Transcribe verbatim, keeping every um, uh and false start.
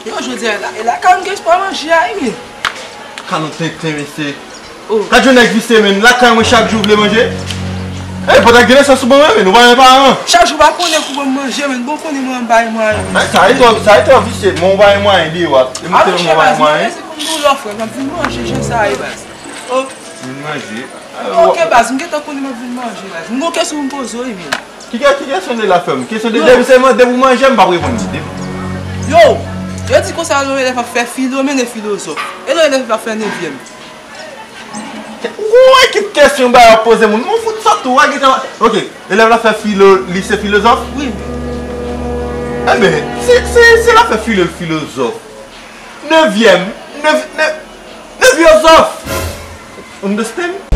Yo, jodi a la, e lakay m gen espas manje a, wi, men. Ka nou tenten, mesye. Oh. Ka jwenn nèg visye, men. Lakay mwen chak jou vle manje. E, pa ta gen nesans ou ban mwen, men. Ou pa gen paran. Chak jou pa konnen kou ban m manje, men. Bon, konnen mwen bay mwen. Sa e twò, sa e twò visye. Mwen, ou pa gen mwayen deyò a. E mwen Ah, te mon mwen chè, pa baz, gen mwayen. Se konn dou lò, frè. M ap vin manje jan sa ye, baz. Oh. Vin manje. Ok, baz, m gentan konnen m ap vin manje, baz. M gon kesyon pou m poze w, wi, men. Ki kè, ki kesyon de la fè m? Kesyon de depi sèlman depi ou manje, m p ap reponn li. Depi- Yo, yo di konsa lè yon elèv ap fè filo, mennen filozòf. E lè yon elèv ap fè nevyèm. Ou gon ekip kesyon ba yo poze moun. Mwen fout sa tou, wa gentan. Ok, elèv la fè filo, li se filozòf? Wi. Enben, se, se, se la fè filo, filozòf. Nevyèm, nev, nev, nevyozòf. Understand?